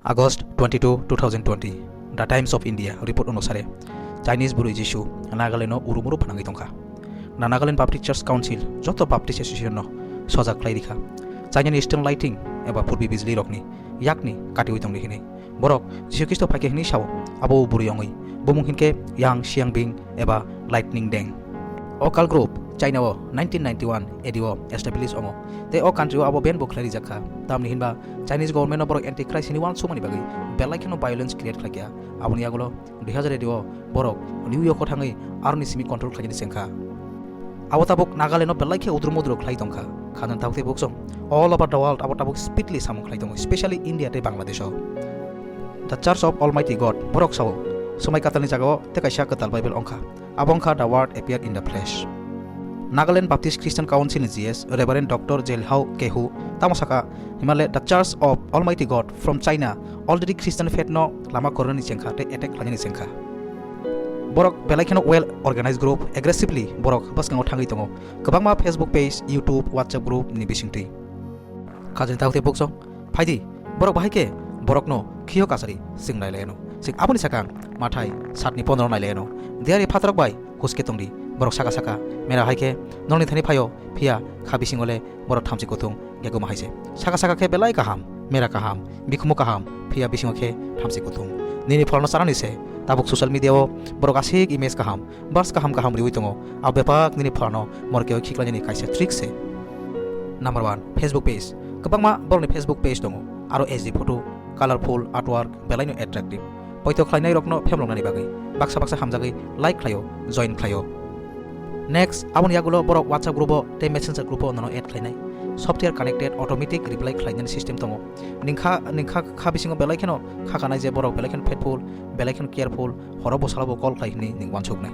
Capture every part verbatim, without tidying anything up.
August twenty-two, two thousand twenty, The Times of India report onusare, Chinese bwrwi Jisu Nagaland-o urumuru phanangwi tongkha. Na Nagaland Baptist Church Council joto Baptist Association-no sojak khlai rikha. China ni Eastern Lighting eba Purbi Bijli rokni yakni katiwi tongdi hinwi. Borok Jisu Khristo phaikhe hinwi sao, abo bwrwi ongwi. Bumung hinkhe Yang Xiangbin eba Lightning Deng. O cult group China-o nineteen ninety-one A D-o establish ongo. Tei o country-o abo ban bo khlai rijak kha. Tamni hinba Chinese government-no borok antichrist hinwi uansukmani bagwi belai kheno violence create khlaikha. Aboni yagulo dui hazar A D-o borok New York-o thangwi aroni simi control khlainani chengkha. Abo tabuk Nagaland-o belai khe udru mudru khlai tongkha. Khajang tabuk tei buksong all over the world abo tabuk speedily samung khlai tongo, especially India tei Bangladesh-o. The Church of Almighty God, borok sao, swmai kwtalni jagao tei kaisa kwtal Bible wngkha. Abo wngkha The Word Appeared in the Flesh. Nagaland Baptist Christian Council ni G S, Reverend Doctor Jelhao Kehu, tamo saka, himale The Church of Almighty God from China already Christian faith no lama kornani chengkha tei attack khlainani chengkha. Borok belai kheno well organized group, aggressively borok bwskango thangwi tongo. Kwbangma Facebook page, YouTube, WhatsApp group ni bisingtwi. Khajani tabuk tei buksong, phaidi, borok bahai khe borokno khiyo kasari chwng nailaiyano. Chwng aboni sakang Mathai satni pondro nailaiyano. Diyari phatarok bai huske tongdi, borok saka saka, mera hai khe nongni thani phaio, phiya kha bisingo le borok thamchi kuthung, geguma hai se. Saka saka khe belai kaham, mera kaham, bikhumu kaham, phiya bisingo khe thamchi kuthung. Nini pholno chanani se, tabuk social media-o borok aswk image kaham, verse kaham kaham riwi tongo. Abo bebak nini pholno morkeo khiklainani kaisa trick se. Number one, Facebook page. Kwbangma borokni Facebook page tongo. Aro H D photo, colorful, artwork, belaino attractive. Poito khlainairokno phemloknani bagwi baksa baksa hamjagwi like khlaio, join khlaio. Next, aboni yagulo borok WhatsApp group-o tei Messenger group-o nono add khlainai. Software connected, automatic reply khlainani system tongo. Ningkha, ningkha kha bisingo belai kheno kha kanai je borok belai kheno faithful, belai kheno careful, horo bo salo bo call khlai hwnwi ning uansuknai.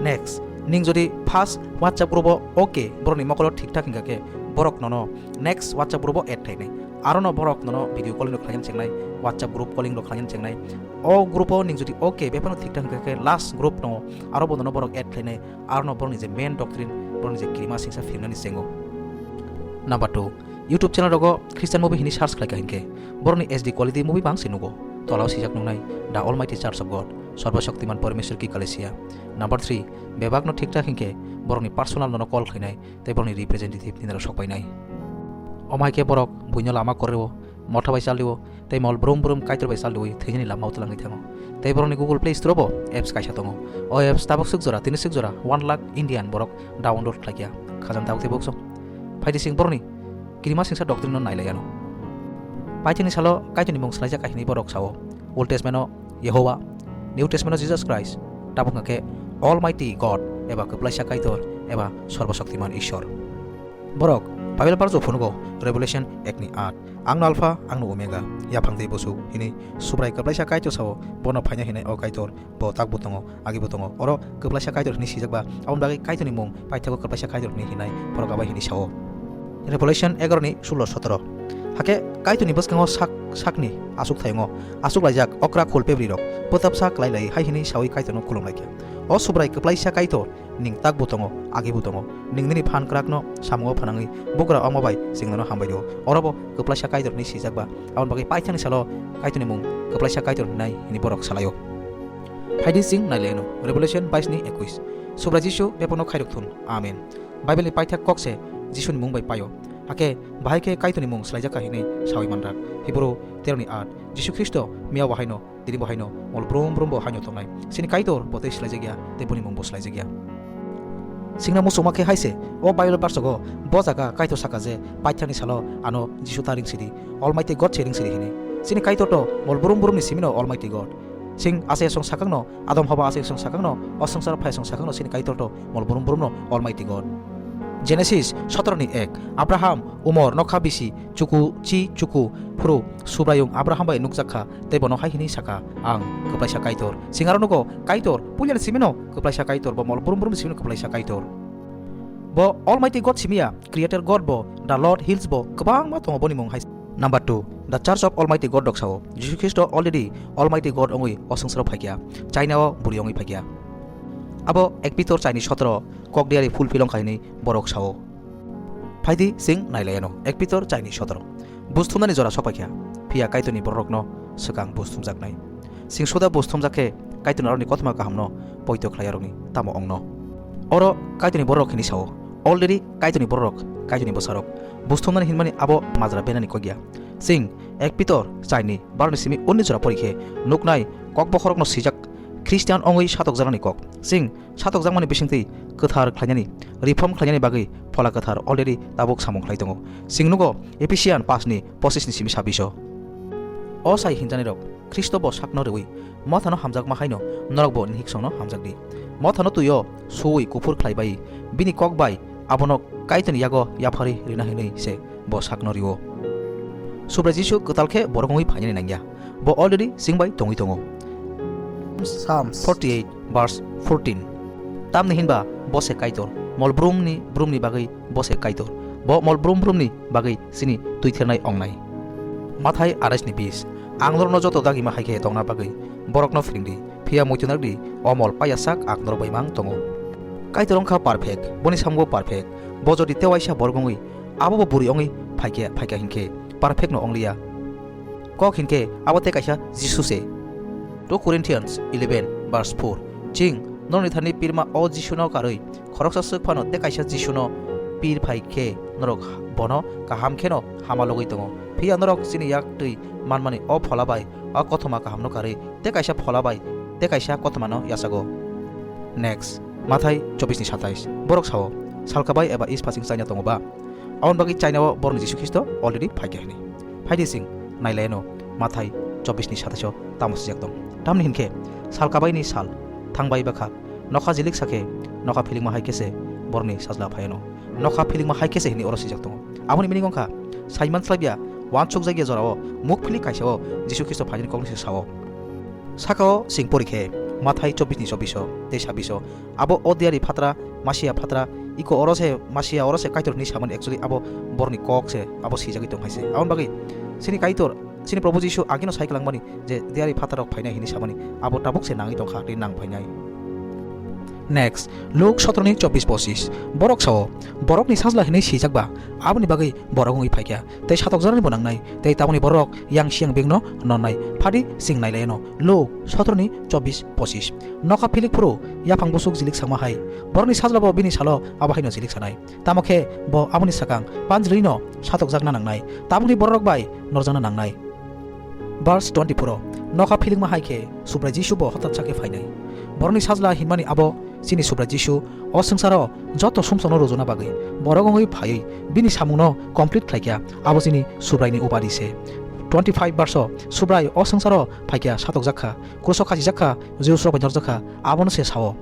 Next, ning jodi first WhatsApp group-o okay, borokni mokolo thik thak hingkha khe, borok nono next WhatsApp group-o add khlainai. Arono borok nono video calling rok khlainani chengnai, WhatsApp group calling rok khlainani chengnai. O group-o ning jodi okay, bephano thik thak hingkha khe last group tongo, aro bo nono borok add khlainai, arono borokni je main doctrine, borokni je kirima singsa phirnani chengo. Number two, YouTube channel rogo Christian movie hini search khlaikha hinkhe, borokni H D quality movie bangsi nugo. Tolao sijak nungnai, The Almighty Church of God, Sarva Shaktiman Parameshwar Ki Kalesia. Number three, bebakno thik thak hinkhe, borokni personal nono call khlainai, tei borokni representative nini rok sokpainai. Omo hai khe borok buino lama koreo, motha bai chalio, tei mol brum brum Kaitor bai chalwi thwinani lama o twlangwi thango. Tei borokni Google Play Store-o bo apps kaisa tongo. O apps tabuk swk jora, tini swk jora one lakh Indian borok download khlaikha. Khajang tabuk tei buksong. Phaidi sing borokni kirima singsa doctrine-no nailaiyano. Paithakni salo Kaitorni mung swlaijak hai hwnwi borok sao. Old Testament-o Yehowa, New Testament-o Jesus Christ, tabuk hwnkhe Almighty God eba Kwplaisa Kaitor eba Sarva Shaktiman Ishwar. Borok Bible barjo phunugo Revelation ekni aat, "Angno Alpha, angno Omega, yaphang tei bwswk," hwnwi Subrai Kwplaisa Kaitor sao, bono phaina hinai o Kaitor, bo takbo tongo, agibo tongo. Oro Kwplaisa Kaitor hwnwi sijak ba, aboni bagwi Kaitorni mung paithago Kwplaisa Kaitor hwnwi hinai borok abai hwnwi sao. Revelation egaroni sulo sotoro. Hakhe Kaitorni bwskango sak, sakni aswk thayungo, aswk laijak okra khul pebri rok, bwtapsa klai lai hai hwnwi sawi Kaitorno khulum laikha. O Subrai Kwplaisa Kaitor, ning takbo tongo, agibo tongo. Ning nini phan kwrakno samungo phanangwi bugra omo bai chwng nono hambai rwo. Orobo Kwplaisa Kaitor hwnwi sijak ba, aboni bagwi paithakni salo Kaitorni mung Kwplaisa Kaitor hwnwi nai hwnwi borok salaio. Phaidi chwng nailaino Revelation bais ni ekwis. Subrai Jisu bebakno khairok thun. Amen. Bible ni paithak kok se Jisuni mung bai paio. Hakhe bahai khe Kaitorni mung swlaijakha hwnwi sawi manrak. Hibru teroni aat. Jisu Khristo miya bo haino, tini bo haino, mol brum brum bo haino tongnai. Chini Kaitor bo tei swlaijakya, tei boni mung bo swlaijakya. Singna muchungma khe hai se, o Bible barsogo bo jaga Kaitor saka je, paithakni salo ano Jisu ta ringsidi, Almighty God se ringsidi hwnwi. Chini Kaitor to mol brum brumni simino Almighty God. Sing asai asong sakangno, Adam Hoba asai asong sakangno, o songsaro phai asong sakangno chini Kaitor to mol brum brumno Almighty God. Genesis sotoro ni ek, Abraham umor nokha bisi chuku chi chuku phuru Subraiyung Abraham bai nukjak kha, tei bono hai hwnwi saka, "Ang Kwplaisa Kaitor." Sing aro nugo, Kaitor, puilani simino Kwplaisa Kaitor, bo mol brum brumni simino Kwplaisa Kaitor. Bo Almighty God simiya, Creator God bo, the Lord heals bo, kwbangma tongo boni mung hai. Number two, the Church of Almighty God rok sao, Jisu Khristo already Almighty God wngwi o songsaro phaikya, China o bwrwi wngwi phaikya. Abo ek Pitor chaini sotoro kok diari fulfill wngkha hwnwi borok sao. Phaidi chwng nailaiyano, ek Pitor chaini sotoro. Buj thumnani jora sokpaikha. phiya Kaitorni bororokno swkang buj thumjaknai. Chwng suda buj thumjak khe Kaitorni aroni kothoma kahamno poito khlai arokni tamo ongno. Oro Kaitorni bororok hini sao, already Kaitorni bororok, Kaitorni bwsarok. Buj thumnani hinmani abo majra benani kok ya. Chwng ek Pitor chaini barni simi unni jora pori khe nuknai kokbokhorokno swijak Khristian ongwi satokjaknani kok. Chwng satokjakmani bisingtwi kwthar khlainani, reform khlainani bagwi Phola Kwthar already tabuk samung khlai tongo. Chwng nugo Ephesian paanch ni pochis ni simi sabbish o. O sai hinjanirok, Khristo bo sakno rwui, mothano hamjakma haino norokbo nini hiksongno hamjakdi. Mothano twio suwi kuphur khlai bai, bini kok bai abono Kaitorni yago yapharwi rwna hinwi se bo sakno rwo. Subrai Jisu kwtal khe borok wngwi phainani nangya. Bo already chwng bai tongwi tongo. Psalms forty-eight verse fourteen. Tamni hinba bo se Kaitor, mol brumni, brumni bagwi bo se Kaitor. Bo mol brum brumni bagwi chini twi thernai ongnai. Mathai arais ni bis. Ang norokno joto dagima hai khe tongna bagwi borokno phwrwngdi, phiya muitu nakdi, o mol paiya sak ang norok bai mang tongo. Kaitor wngkha perfect, boni samungo perfect. Bo jodi tei waisa borok wngwi, abo bo bwrwi wngwi phaikhe, phaikha hinkhe perfect no ongliya. Kok hinkhe abo tei kaisa Jisu se. Two Corinthians eleven verse four. Chwng norokni thani pirma o Jisuno karwi khoroksa swk phano tei kaisa Jisuno pir phai khe norok bono kaham kheno hama logwi tongo. Phiya norok chini yak twi manmani o Phola bai o kothoma kahamno karwi tei kaisa Phola bai tei kaisa kothomano yachago. Next, Mathai chobbish ni satais. Borok sao, salkabai eba is phasing chaina tongo ba? Aboni bagwi chainao borokni Jisu Khristo already phaikha hwnwi. Phaidi chwng nailaino Mathai chobbish ni satais o tamo swijak tong. Tamni hinkhe salkabaini sal thangbai bwkha nokha jilik sakhe nokha philingma hai khe se borokni sajla phaiano. Nokha philingma hai khe se hwnwi oro swijak tongo. Aboni meaning wngkha saiman slabya, wansukjakya jorao muk phili kaisao Jisu Khristo phainani kokni se sao. Sakao chwng pori khe Mathai chobbish ni chobbish o tei sabbish o. Abo o diyari phatra, Masia phatra, iko oro se Masia, oro se Kaitor hwnwi samani, actually abo borokni kok se, abo swijagwi tong hai se. Aboni bagwi chini Kaitor, chini Probhu Jisu agino sai kwlangmani je diyari phatrarok phainai hwnwi samani, abo tabuk se nangwi tongkha tei nang phainai. Next, Luk sotro ni chobbish pochis. Borok sao, borokni sajla hwnwi swijak ba, aboni bagwi borok wngwi phaikha, tei satokjaknani bo nangnai, tei tabukni borok yang siyang bengno nonnai. Phadi chwng nailaino. Luk sotro ni chobbish pochis. Nokha philik phuru yaphang busuk jilik sakma hai. Borokni sajlabo bini salo abo haino jilik sanai. Tamo khe bo aboni swkang panjrwino satokjakna nangnai. Tabukni bororok bai norjakna nangnai. Verse twenty-four o, nokha philikma hai khe Subrai Jisu bo hotat sakhe phainai. Borokni sajla hinmani abo chini Subrai Jisu o swngcharo joto sumsokno rujuna bagwi borok wngwi phaiwi bini samungno complete khlaikha, abo chini Subraini upadi se. Twenty-five verse o, Subrai o swngcharo phaikha, satokjak kha, kruso khachijak kha, Jews rok bai norjak kha, abono se sao.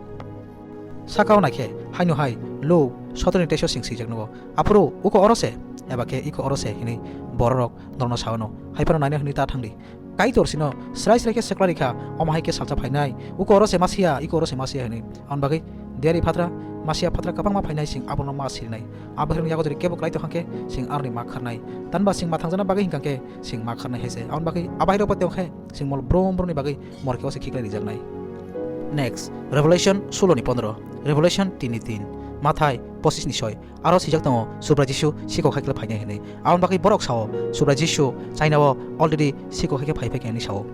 Sakao naikhe haino hai Luk sotro ni teis o chwng swijak nugo. Aphuru uko oro se, eba khe iko oro se hinwi bororok norokno sao no. Hai phano naina hwnwi ta thangdi. Kaitor sino srai srai khe swkla rikha, omo hai khe salsa phainai. Uko oro se Masia, iko oro se Masia hinwi. Aboni bagwi diyari phatra, Masia phatra kwbangma phainai, chwng abono ma sirinai. Abo hirwng yago jori kebo klai tongkha khe chwng aroni ma kharnai. Tanba chwng ma thangjana bagwi hinkha khe chwng ma kharnai hai se. Aboni bagwi abo hai rok bo tongkhe chwng mol brum brumni bagwi morke o se khiklai rijaknai. Next, Revelation sulo ni pondro, Revelation tin ni tin, Mathai pochis ni soi, aro swijak tongo Subrai Jisu sikok hai khe phainai hinwi. Aboni bagwi borok sao, Subrai Jisu chainao already sikok hai khe phai phaikha hinwi sao.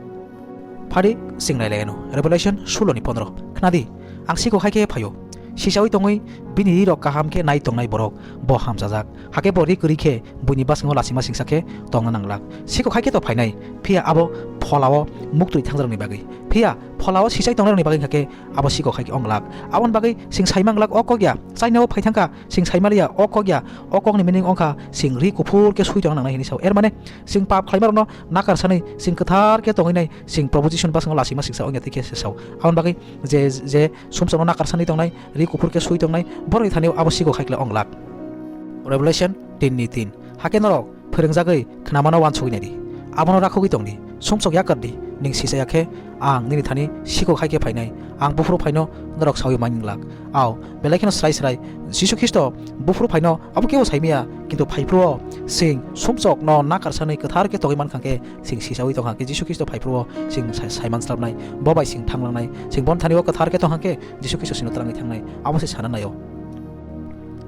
Phadi chwng nailaino, Revelation sulo ni pondro. Khnadi, ang sikok hai khe phaio. Sisaui tongwi bini rirok kaham khe nai tongnai borok, bo hamjajak. Hakhe bo ri kwrwi khe buini bwskango lachima singsa khe tongna nanglak. Sikok hai khe to phainai, phiya abo pholao muktwi thangjakni bagwi. Phiya pholao sichai tongnairokni bagwi hwnkha khe abo sikok hai khe wnglak. Aboni bagwi chwng sai manglak o kok ya, chainao phai thangkha, chwng sai maliya o kok ya, o kokni meaning wngkha chwng ri kuphur khe sui tongna nangnai hinwi sao. Er mane chwng pap khlaimarokno nakar sanwi chwng kwthar khe tongwi nai chwng Probhu Jisuni bwskango lachima singsa wngya twi khe se sao. Aboni bagwi je, je sumsokno nakar sanwi tongnai, ri kuphur khe sui tongnai, borokni thani abo sikok hai khe wnglak. Revelation tin ni tin. Hakhe norok phwrwngjagwi khnamano uansugwi naidi. Abono rakhogwi tongdi. Sumsok yakar di. Nwng sisa ya khe ang nini thani sikok hai khe phainai. Ang buphuru phaino norok saui manglak. Ao, belai kheno srai srai Jisu Khristo buphuru phaino abo kebo saimaya, kintu phaiphuru o chwng sumsokno nakar sanwi kwthar khe tongwi mankha khe chwng sisaui tongkha khe Jisu Khristo phaiphuru o chwng sai-, saiman slapnai, bo bai chwng thanglangnai, chwng boni thani o kwthar khe tongkha khe Jisu Khristo chwngno twlangwi thangnai, abo se sana naio.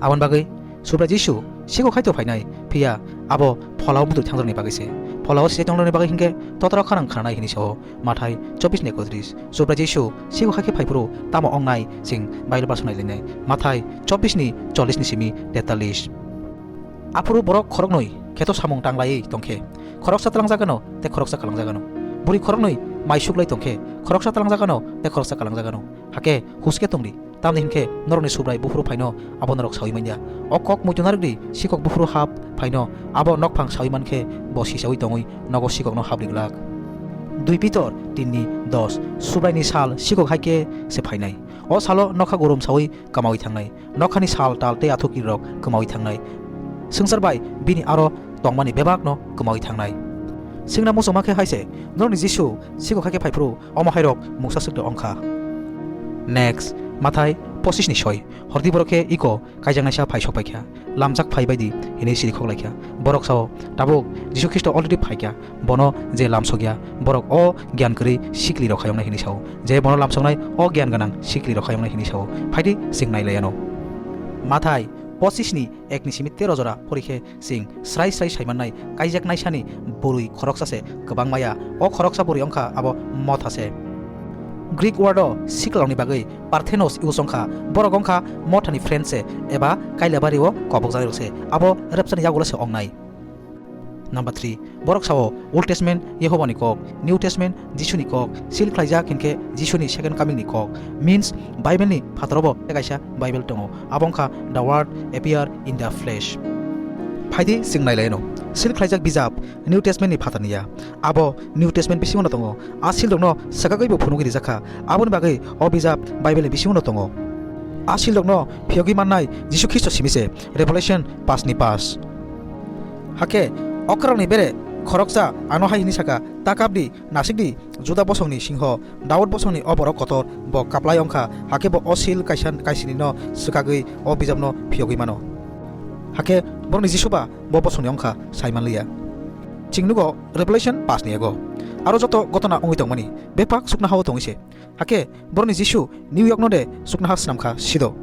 Aboni bagwi Subrai Jisu sikok hai to phainai, phiya abo pholao muktwi thangjakni bagwi se. Pholao sijak tonglaini bagwi hinkhe totro khanang khananai hinwi sao. Mathai chobbish ni ekotris. Subrai Jisu sikok hai khe phaiphuru tamo ongnai chwng Bible verse nailainai. Mathai chobbish ni chollish ni simi tetallish. Aphuru borok khoroknwi kheto samung tanglaiwi tongkhe, khoroksa twlangjagano tei khoroksa kwlangjagano. Bwrwi khoroknwi mai suklai tongkhe, khoroksa twlangjagano tei khoroksa kwlangjagano. Hakhe huske tongdi, tamni hinkhe norokni Subrai buphuru phaino abo norok saui manya. O kok muitu narwkdi, sikok buphuru hap phaino abo nokphang saui mankhe bo sisaui tongwi nogo sikokno hapri glak. Dui Pitor tin ni dos. Subraini sal sikok hai khe se phainai. O salo nokha gurum saui kwmaui thangnai. Nokhani sal tal tei athukirok kwmaui thangnai. Swngchar bai bini aro tongmani bebakno kwmaui thangnai. Swngna muchungma khe hai se, norokni Jisu sikok hai khe phaiphuru omo hairok mungsa swk de ongkha. Next, Mathai pochis ni soi. Hordi borok khe iko kaijaknaisa phai sok paikha, lamjak phai baidi hinwi siri khoklaikha. Borok sao, "Tabuk Jisu Khristo already phaikha, bono je lamsokya, borok o giyan kwrwi sikli rok hayoknai," hinwi sao. Je bono lamsoknai, o giyan gwnang sikli rok hayoknai hinwi sao. Phaidi chwng nailaiano. Mathai pochis ni ek ni simi tero jora pori khe chwng srai srai saimannai, kaijaknaisani bwrwi khoroksa se kwbang maya. O khoroksa bwrwi wngkha abo motha se. Greek word o siklarokni bagwi parthenos use wngkha. Borok wngkha mothani friend se eba kailabari o kobokjaknairok se. Abo rapture ni yagulo se wngnai. Number three, borok sao, Old Testament Yehovani kok, New Testament Jisuni kok, seal khlaijak hinkhe Jisuni second coming ni kok. Means, Bible ni phataro bo tei kaisa Bible tongo. Abo wngkha The Word Appear in the Flesh. Phaidi chwng nailaino. Seal khlaijak bijap New Testament ni phatarni ya. Abo New Testament bisingo no tongo. A seal rokno swkagwi bo phunugwi rijak kha. Aboni bagwi o bijap Bible ni bisingo no tongo. A seal rokno phiyogwi mannai Jisu Khristo simi se. Revelation paanch ni paanch. Hakhe okrarokni bere khoroksa ano hai hwnwi saka, "Ta kap di, nasik di, Juda bosongni singho, Daud bosongni o borok kotor, bo kaplai wngkha, hakhe bo o seal kaisa kaisini no swkagwi o bijapno phiyogwi mano." Hakhe borokni Jisu ba bo bosongni wngkha sai manliya. Chwng nugo Revelation paanch ni ego. Aro joto gotona wngwi tongmani, bebak sukna hao tongwi se. Hakhe borokni Jisu New York no de suknaha swnamkha sido.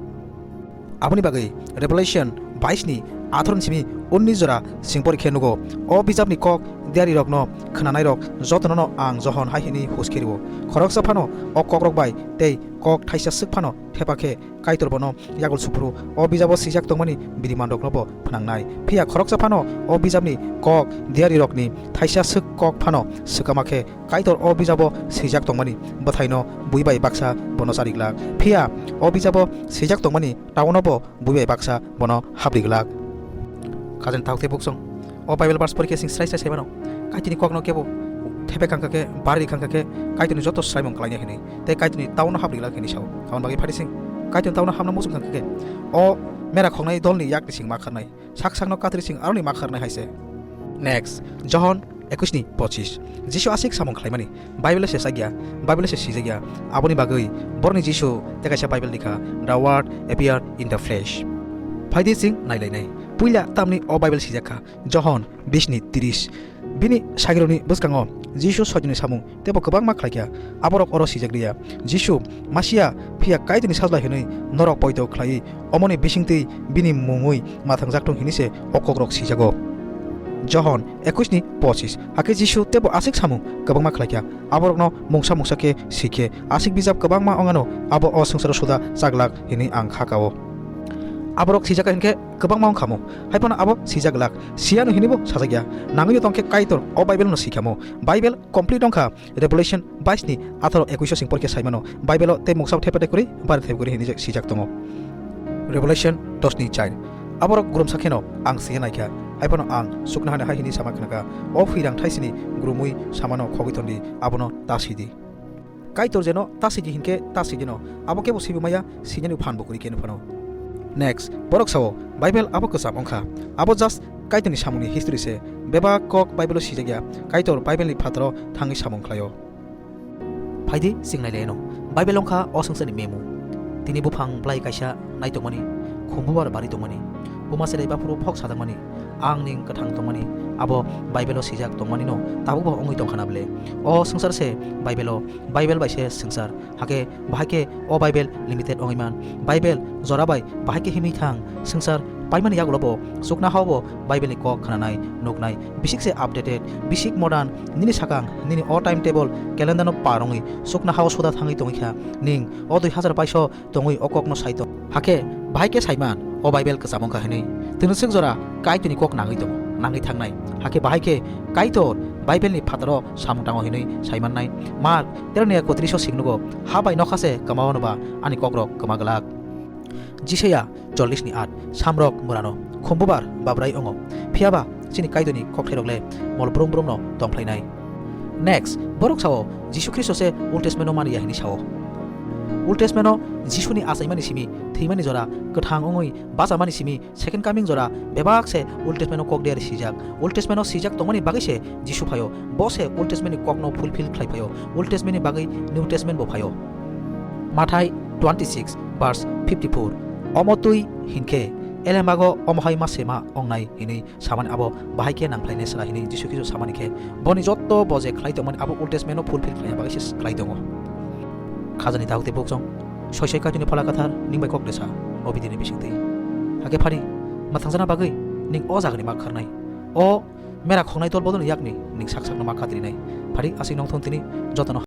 Aboni bagwi Revelation bais ni atharo ni simi unnis jora chwng pori khe nugo, o bijapni kok diyarirokno khwnanairok jotono no ang Johon hai hwnwi huskhe rwo. Khoroksa phano o kokrok bai tei kok thaisa swk phano thepa khe Kaitor bono yagul suphuru. O bijabo swijak tongmani birimanrokno bo phnangnai. Phiya khoroksa phano o bijapni kok diyarirokni thaisa swk kok phano swkama khe Kaitor o bijabo swijak tongmani bwthaino bui bai baksa bono chari glak. Phiya o bijabo swijak tongmani taono bo bui bai baksa bono habri glak. Khajani thok tei buksong. O Bible verse porikhe chwng srai srai sai mano. Kaitorni kokno kebo thepe kangkha khe, barri kangkha khe, Kaitorni joto swraimung klainai hwnwi. Tei Kaitorni taono habri glak hwnwi sao. Aboni bagwi phari chwng Kaitorni taono habna muchung kangkha khe, o mera khoknai dolni yakni chwng ma kharnai. Sak sakno katri chwng aroni ma kharnai hai se. Next, Johon ekush ni pochis. Jisu aswk samung khlaimani. Bible se sajak ya, Bible se sijak ya. Aboni bagwi borokni Jisu tei kaisa Bible likha, "The Word appeared in the flesh." Phaidi chwng nailainai. Puila tamni o Bible sijak kha, Johon bish ni tris. Bini sagrirokni bwskango Jisu soitonni samung teibo kwbangma khlaikha. Aborok oro sijak liya. Jisu Masia phiya Kaitorni sajla hinwi norok poito khlaiwi omoni bisingtwi bini mungwi mathangjak thung hinwi se o kokrok sijago. Johon ekush ni pochis. Hakhe Jisu teibo aswk samung kwbangma khlaikha. Aborokno mungsa mungsa khe sikhe. Aswk bijap kwbangma ongano abo o swngcharo suda chaglak hinwi ang kha kao. Aborok sijak hinkhe kwbangma wngkhamu. Haiphano abo sijak glak. Siyanu hinwibo sajakya. Nangwino tongkhe Kaitor o Bible no sikhamo. Bible complete wngkha. Revelation bais ni atharo ekush o chwng porikhe saimano, Bible o tei mungsa thepa tei kwrwi, bari thepa kwrwi hinwi swijak tongo. Revelation dos ni char. Aborok gurumsa kheno ang swiya naikha, haiphano ang sukna hani hai hwnwi sama khnakha, "O phwirang thaisini gurumwi samano khogwi tondi, abono ta sidi." Kaitor jeno ta sidi hinkhe ta sidino, abo kebo sibi maya, sinani phan bo kwrwi keno phano. Next, borok sao, Bible abo kwcham wngkha, abo just Kaitorni samungni history se, bebak kok Bible o sijakya, Kaitor Bible ni phataro thangwi samung khlaio. Phaidi chwng nailaino. Bible wngkha o swngcharni memu. Tini buphang bwlai kaisa nai tongmani, khumbubar bari tongmani, buma cherai baphuru phok sajakmani, ang ning kwthang tongmani, abo Bible o sijak tongmani no tabukbo wngwi tongkha na ble? O swngchar se Bible o, Bible bai se swngchar. Hakhe bahai khe o Bible limited wngwi man. Bible jora bai bahai khe himwi thang, swngchar Paimani yagulo bo chuknohao bo Bible ni kok khnanai, nuknai, bisik se updated, bisik modern, nini sakang, nini o timetable, calendar no par wngwi chuknohao suda thangwi tongwi kha, ning o dui hazar baiso tongwi o kokno sai tong. Hakhe bahai khe saiman o Bible kwcham wngkha hinwi. Tini swk jora Kaitorni kok nangwi tongo, nangwi thangnai. Hakhe bahai khe Kaitor Bible ni phataro samung tango hinwi saimannai. Mark teroni ekotris o singnugo, "Ha bai nokha se kwmao hwnba ani kokrok kwma glak." Jisaya chollish ni at, samrok murano khumbubar babrai ongo. Phiyaba chini Kaitorni kokthairok le mol brum brum no tongphlainai. Next, borok sao Jisu Khristo se Old Testament no mani ya hinwi sao. Old Testament no Jisu ni achaimani simi, thwimani jora, kwthang wngwi bachamani simi, second coming jora bebak se Old Testament no kok diari sijak. Old Testament no sijak tongmani bagwi se Jisu phaio. Bo se Old Testament ni kok no fulfill khlai phaio. Old Testament ni bagwi New Testament bo phaio. Mathai twenty six verse fifty four. Omo twi hinkhe elemago omo hai ma sema ongnai hinwi samani abo bahai khe nangkhlainai sala hinwi Jisu Khristo samani khe boni jotto bo je khlai tongmani abo Old Testament no fulfill khlaina bagwi se khlai tongo. Khajani dagokti bukchong, soi soi Kaitorni Phola Kwthar ning bai kok desa o bidini bisingtwi. Hakhe phari, mwthangjana bagwi ning o jagani ma kharnai. O mera khongnai tol bodolni yakni ning sak sakno ma khatirinai. Phari aswk nongthong tini jotono.